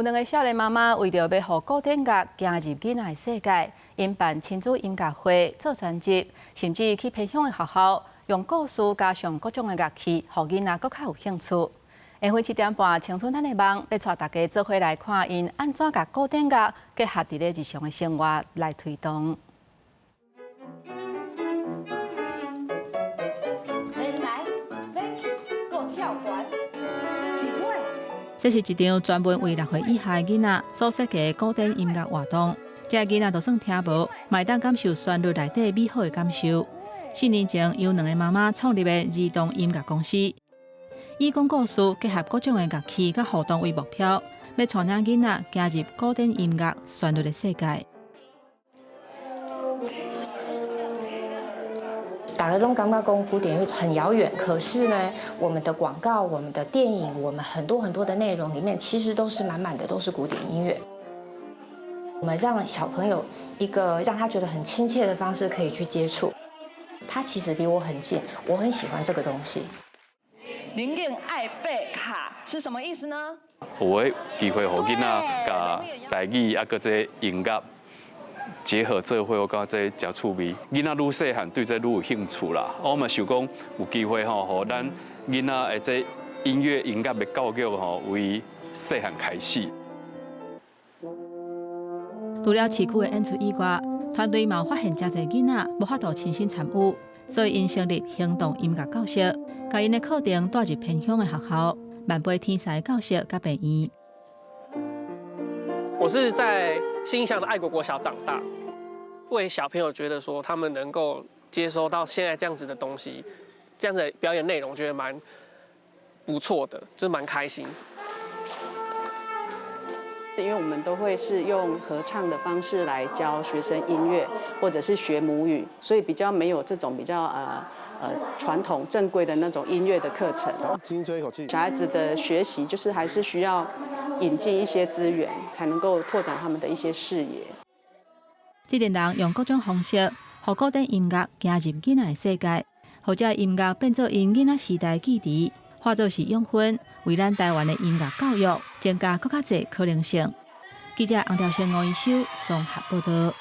有兩个少年媽媽為著欲予古典樂行入囡仔的世界，𪜶辦親子音樂會、做專輯，甚至去偏鄉的學校，用故事加上各種的樂器，予囡仔閣較有興趣。下昏7點半，青春咱的夢，欲帶大家做伙來看𪜶按怎共古典樂結合佇咧日常的生活來推動。來，飛，跳環，這是一場專門為6歲以下的囡仔所設計的古典音樂活動。這个囡仔就算聽無，嘛會當感受旋律內底美好的感受。4年前，由兩个媽媽創立的兒童音樂公司，以講故事結合各種的樂器佮互動為目標，欲帶領囡仔行入古典音樂旋律的世界。大家攏感覺講古典樂很遙遠，可是呢，我們的廣告、我們的電影、我們很多很多的內容裡面，其實都是滿滿的都是古典音樂。我們讓小朋友一個讓他覺得很親切的方式可以去接觸，他其實離我很近，我很喜歡這個東西。寧願愛貝卡是什麼意思呢？有的機會予囡仔共台語啊，閣這音樂結合做伙，我感覺這誠趣味。囡仔愈細漢對這愈有興趣啦。我嘛想講有機會吼，予咱囡仔的這音樂音樂的教育吼，為細漢開始。除了市區的演出以外，團隊嘛發現誠濟囡仔無法度親身參與，所以𪜶成立行動音樂教室，共𪜶的課程帶入偏鄉的學校、萬倍天才教室佮病院。我是在新鄉的愛國國小長大，為小朋友覺得說他們能夠接收到現在這樣子的東西，這樣子的表演內容，覺得蠻不錯的，就是蠻開心。因為我們都會是用合唱的方式來教學生音樂，或者是學母語，所以比較沒有這種比較傳統正規的那種音樂的課程。好，輕輕吹一口氣。小孩子的學習就是還是需要引進一些資源，才能夠拓展他們的一些視野。這陣人用各種方式，予古典音樂行入囡仔的世界，予這音樂變做𪜶囡仔時代記憶，化做是養分，為咱台灣的音樂教育增加閣較濟可能性。記者洪兆生、吳一修綜合報道。